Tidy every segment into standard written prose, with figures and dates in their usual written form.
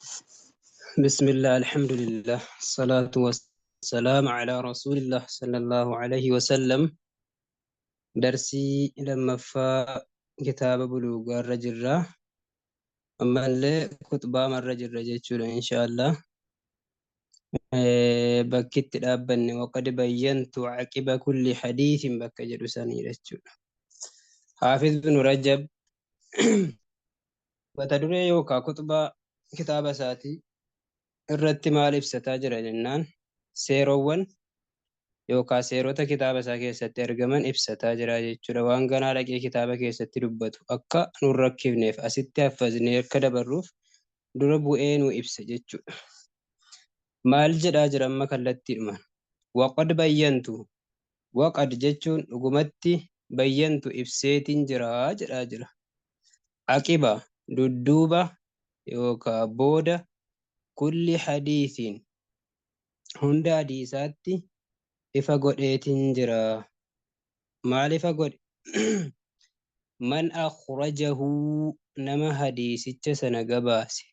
بسم الله، الحمد لله، الصلاة والسلام على رسول الله صلى الله عليه وسلم. درسي لما فا كتاب بلوغ الرجل، أما اللي كتبة من الرجل رجل إن شاء الله. بكت الأبن وقد بينت عقب كل حديث بك جلساني رجل. حافظ بن رجب mata duree yookaan kutubaa kitaaba isaatii irratti maal ibsataa jira jennaan, seerowwan yookaan seerota kitaaba isaa keessatti argaman ibsataa jira jechuudha. Waan ganaa dhaqee kitaaba keessatti dubbatu akka nu rakkifneef asitti haffaznee akka dabarruuf dura bu'ee nu ibsa jechuudha. Maal jedhaa jira amma kallattiidhumaan? Waqad bayyantu, waqad jechuun dhugumatti, bayyantu ibseetiin jira jedhaa jira. Aqiba dudduuba yookaan booda, kulli hadiisiin hunda hadiisaatti ifa godheetiin jira. Maal ifa godhe? Man akhrajahu, nama hadiisicha sana gabaase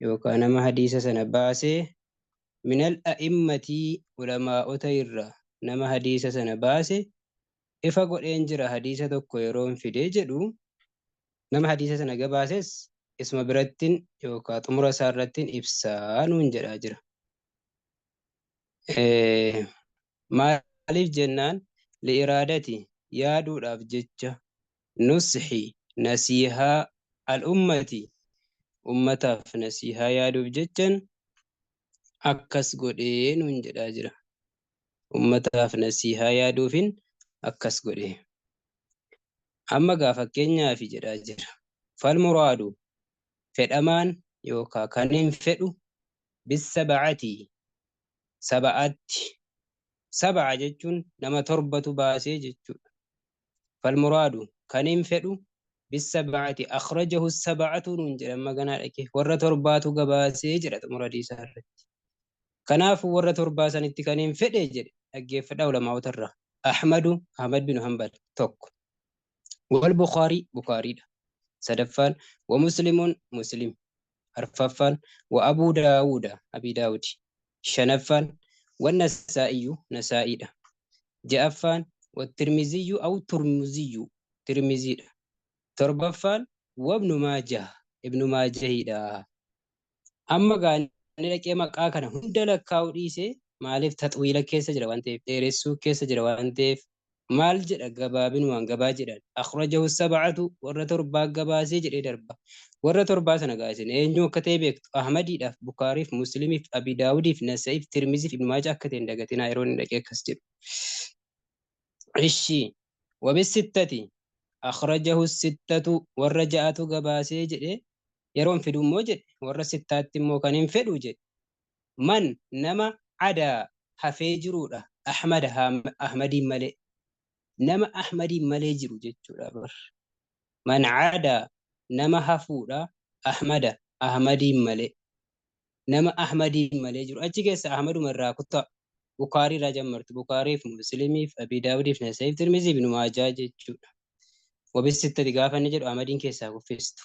yookaan nama hadiisa sana baase, minal a'immatii, ulamaa'ota irraa nama hadiisa sana baase ifa godheen jira. Hadiisa tokko yeroon fidee jedhu nama hadiisa sana gabaases isuma birattiin yookaan xumura isaa irrattiin ibsaa nuun jedhaa jira. Maaliif jennaan, li'iraadati yaaduudhaaf jecha, nushi nasiihaa, al'ummati ummataaf nasiihaa yaaduuf jechan akkas godhee nuun jedhaa jira. Ummataaf nasiihaa yaaduufin akkas godhee. Amma gaa fakkeenyaaf jedhaa jira. Falmuraadu fedhamaan yookaan kan hin fedhu, bissabacati saba'atti, saba'a jechuun nama torbatu baasee jechuudha. Falmuraadu kan hin fedhu bissabacati akhrajahu saba'atu nuun jedha. Amma ganaa dhaqee warra torbaatu gabaasee jedha xumura hadiisaa irratti. Kanaafuu warra torbaa sanitti kan hin fedhe jedhe, dhaggeeffadhaa ulamaa'ota irraa. Ahmadu, Ahmad bin Hanbal tokko. Wal Bukhaarii, Bukhaariidha. Sadaffaan wa Muslimuun, Muslim. Arfaffaan wa Abuu Daawuda, Abi Daawudi. Shanaffaan wa Nasaa'iyyuu, Nasaa'iidha. Ja'affaan wa Tirmiziyyuu aw Turmuziyyuu, Tirmiziidha. Torbaffaan wa Ibnu Maajah, Ibnu Maajahiidha. Amma gaa inni dhaqee maqaa kana hunda lakkaa'uu dhiisee, maaliif? Taxwiila keessa jira waan ta'eef, dheeressuu keessa jira waan ta'eef, maal jedha? Gabaabinumaan gabaa jedhan, akhrajahu sab'atu, warra torbaa gabaasee jedhee darba. Warra torbaa sana gaa isin eenyu akka ta'e beektu. Ahmadiidhaaf, Bukaariif, Muslimiif, Abi Daawudiif, Nasa'iif, Tirmiziif, Ibnu Maajah akka ta'e hin dagatinaa yeroo inni dhaqee akkas jedhu. Ishi wabisittati akhrajahu sittatu, warra ja'atu gabaasee jedhee yeroon fidu immoo jedhe, warra sittaatti immoo kan hin fedhu jedhe, man nama, cadaa hafee jiruudha, Ahmad, Ahmadiin malee, nama Ahmadiin malee jiru jechuudha bar. Man cadaa nama hafuudha, Ahmada, Ahmadiin malee, nama Ahmadiin malee jiru. Achi keessa Ahmaduma irraa kutaa Bukaarii irraa jammartu, Bukaariif, Muslimiif, Abi Daawudiif, Nasa'iif, Tirmiziif, Ibnu Maajaa jechuudha. Wabisittati gaafa inni jedhu Ahmadiin keessaa kuffistu.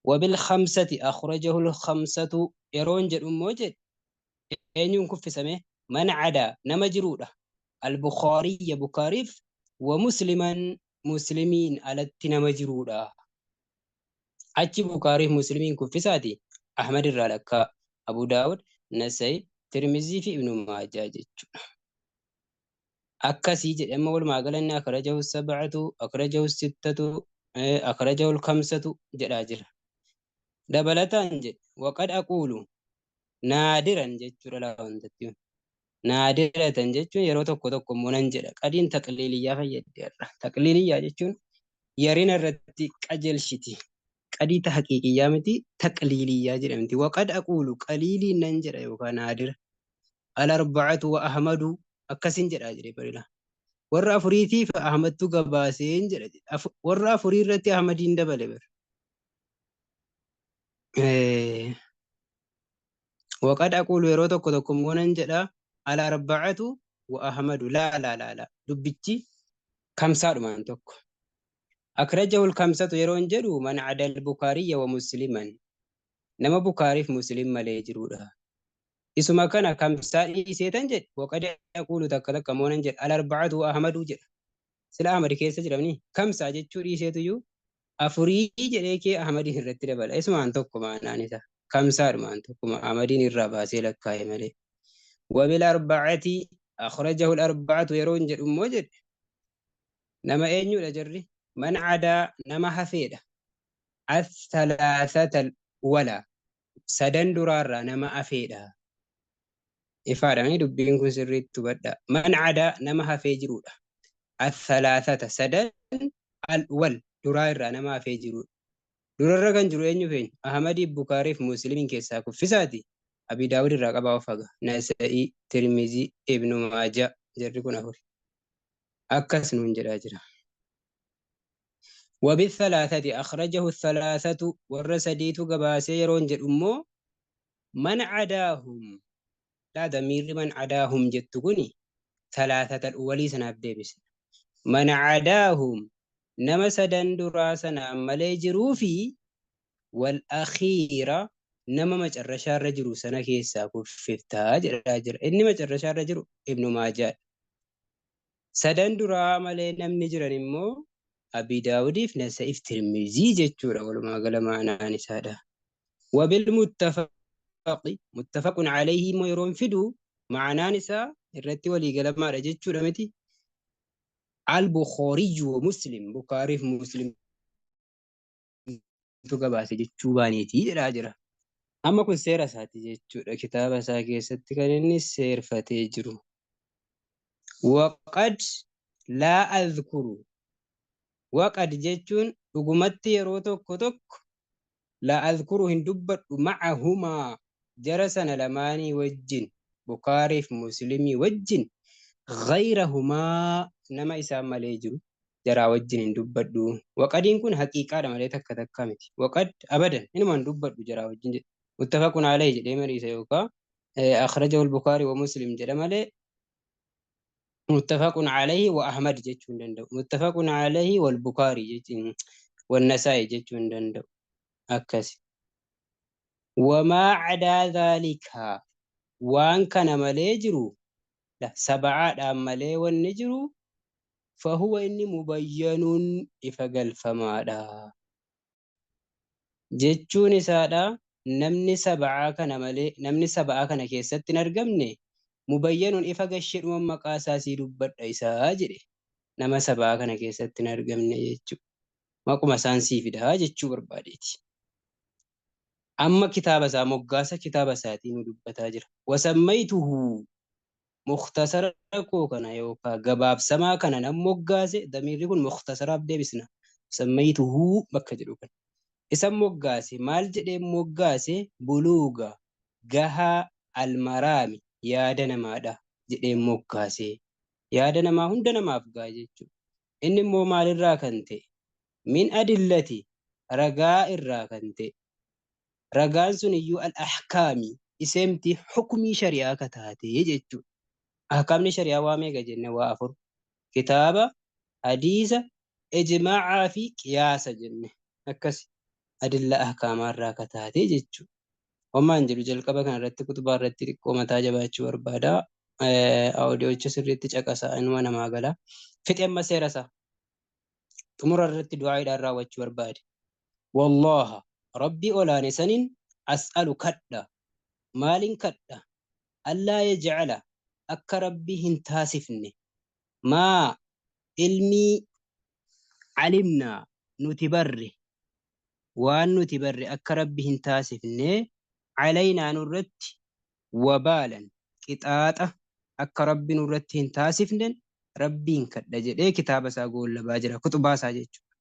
Wabil khamsati akhrajahu al-khamsatu yeroon jedhu immoo jedhe eenyuun kuffisame? Man cadaa nama jiruudha. Al-Bukhaariyya, Bukaariif, wa Musliman, Muslimiin alatti nama jiruudha. Achi Bukaariif Muslimiin kuffisaati Ahmad irraa lakkaa, Abu Daawud, Nasai, Tirmizii fi Ibnu Maajaa jechuudha. Akkasii jedhe. Amma walumaa galanni akhrajahu sab'atu, akhrajahu sittatu, akhrajahu al-khamsatu jedhaa jira. Dabalataan jedhe, waqad aquulu naadiran jechuudha laa wantatti. Naadiratan jechuun yeroo tokko tokko immoo nan jedha. Qadiin taqliiliyyaa fayyaddeerra. Taqliiliyyaa jechuun yarina irratti qajeelchiti. Qadii ta haqiiqiyyaa miti, taqliiliyyaa jedhamti. Waqad aquulu qaliiliin nan jedha yookaan naadira. Al-arba'atu wa Ahmadu akkasin jedhaa jedhe barila. Warra afuriitiif Ahmadtu gabaaseen jedha. Warra afurii irratti Ahmadiin dabale bar. Waqad aquulu yeroo tokko tokko immoo nan jedha, al-arba'atu wa Ahmadu, laa laa laa laa, dubbichi kamsaadhumaan tokko. Akhrajahu al-khamsatu yeroon jedhu man ada al-Bukhariya wa Musliman. Nama Bukaariif Muslim malee jiruudha. Isuma kana kamsaa dhiiseetan jedhe waqad aquulu takka takka moonan jedhe al-arba'atu wa Ahmaduu jedha. Sila Ahmad keessa jiramni kamsaa jechuu dhiiseetuyyuu afurii jedhee kee Ahmadiin irratti dabala. Isumaan tokko maanaan isaa kamsaadhumaan tokkuma Ahmadiin irraa baasee lakkaa'e malee. Wabil arba'ati akhrajahu al-arba'atu yeroon jedhu immoo jedhe nama eenyudha jarri man cadaa nama hafeedha. Athalathata wala sadan duraarraa nama hafeedha. Ifaadha dubbiin kun sirriitti hubadha. Man cadaa nama hafee jirudha. Athalathata sadan al-wal duraa irraa nama hafee jirudha. Durarra kan jiru eenyu feenya? Ahmadii Bukaariif Muslimiin keessaa kuffisaati. Abi Daawud irraa qabaa of haga. Nasa'ii, Tirmizii, Ibnu Maajaa jarri kun afuri. Akkas nuun jedhaa jira. وبالثلاثة أخرجه الثلاثة والرسديت قباسي يرون جد من عداهم لا ضمير من عداهم جتكني ثلاثة الأولي سناب ديبس من عداهم نما سدن دراسنا ملي جروفي والأخيرة نما مجرشا رجل سنة كيسا كففتا جراجر إني مجرشا رجل ابن ماجه سدن درا ملي نم نجرن إمو أبي داود في نسائف ترمذي جتورا ولما قال معنا نسادا وبالمتفق متفق عليه ما يرون فدو معنا نساء الرتي ولي قال ما رجتورا متي البخاري ومسلم بخاري مسلم تقباس جتشوبانيتي راجرة أما كن سيرة ساتي جتشورا كتابة ساكي ستكنني سير فتيجرو وقد لا أذكر وقد جتشون dhugumatti yeroo tokko tokko la azkuru hin dubbadhu macahumaa jara sana lamaanii wajjin Bukaariif Muslimii wajjin gayrahumaa nama isaan malee jiru jaraa wajjin hin dubbadhu. Waqadiin kun haqiiqaadha malee takka takka miti. Waqad abadan inuma hin dubbadhu jaraa wajjin jedhe. Muttafaqun alayhi jedhee mariisa yookaan akhrajahu al-Bukaari wa Muslim jedha malee muttafaqun alayhi wa Ahmad jechuu hin danda'u. Muttafaqun alayhi wal Bukaari jechuun والنسائي جتون دندو أكس وما عدا ذلك وان كان مليجرو لا سبعة ملي والنجرو فهو إني مبين إفقل فما دا جتون سادا نمني سبعة كان ملي نمني سبعة كان كيست نرقمني مبين إفقل الشيء وما قاساسي ربط إيسا أجري نما سبعة كان كيست نرقمني جتون maquma isaan sii fidaa jechuu barbaadeeti. Amma kitaaba isaa moggaasa kitaaba isaatiin nu dubbataa jira. Wasammaytuhu mukhtasara koo kana yookaan gabaabsamaa kana nan moggaase damiirri kun mukhtasaraaf deebisna. Wasammaytuhu bakka jedhu kana. Isa moggaase maal jedhee moggaase buluuga gahaa almaraami yaada namaadha jedhee moggaase. Yaada namaa hunda namaaf gaha jechuudha. Inni immoo maalirraa kan ta'e? من أدلتي رجاء الراكنت رجاء سنيو الأحكام اسمتي حكمي شريعة كتاتي جتشو أحكام شريعة وامي جنة وافر كتابة حديثة إجماع في قياس جنة أكس أدلة أحكام الراكتاتي جتشو وما أنجلو جلقبا كان رتي كتب رتي كوما تاجباتشو وربادا أوديو تشسرتي تشاكسا أنوانا ما قلا فتح مسيرسا xumura irratti du'aaidhaan raawwachuu barbaade. Wallaha rabbi olaane sanin as'alu kadha. Maalin kadha? Allaa yajcala akka rabbi hin taasifne. Maa ilmii calimnaa nuti barre waan nuti barre akka rabbi hin taasifne calaynaa nurratti wabaalan qixaaxa akka rabbi nurratti hin taasifne rabbiin kadha jedhee kitaaba isaa goollabaa jira kutubaa isaa jechuudha.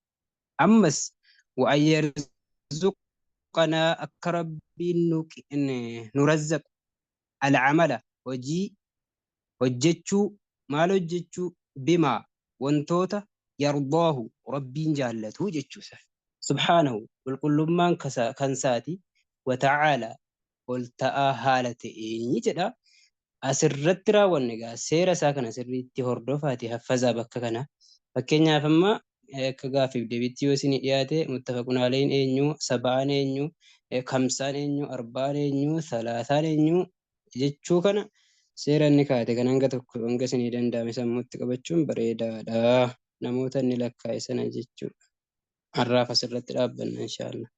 Ammas wa'an yarzuqanaa akka rabbiin nu razzaqu alcamala hojii hojjechuu maal hojjechuu bimaa wantoota yardaahu rabbiin jaallatu jechuudha. Subhaanahu qulqullummaan kansaati wata'aalaa ol ta'aa haala ta'een jedha. Asirratti raawwanne egaa seera isaa kana sirriitti hordofaati haffazaa bakka kana. Fakkeenyaaf amma akka gaaffiif deebiitti yoo isinii dhiyaate muttafaqun alayhiin eenyu, saba'aan eenyu, Khamsaan eenyu, arba'aan eenyu, salaasaan eenyu jechuu kana seera inni kaa'ate kan hanga tokko hanga isinii danda'ame sammuutti qabachuun bareedaadha. Namoota inni lakkaa'e sana jechuudha. Har'aaf asirratti dhaabbanna inshaallah.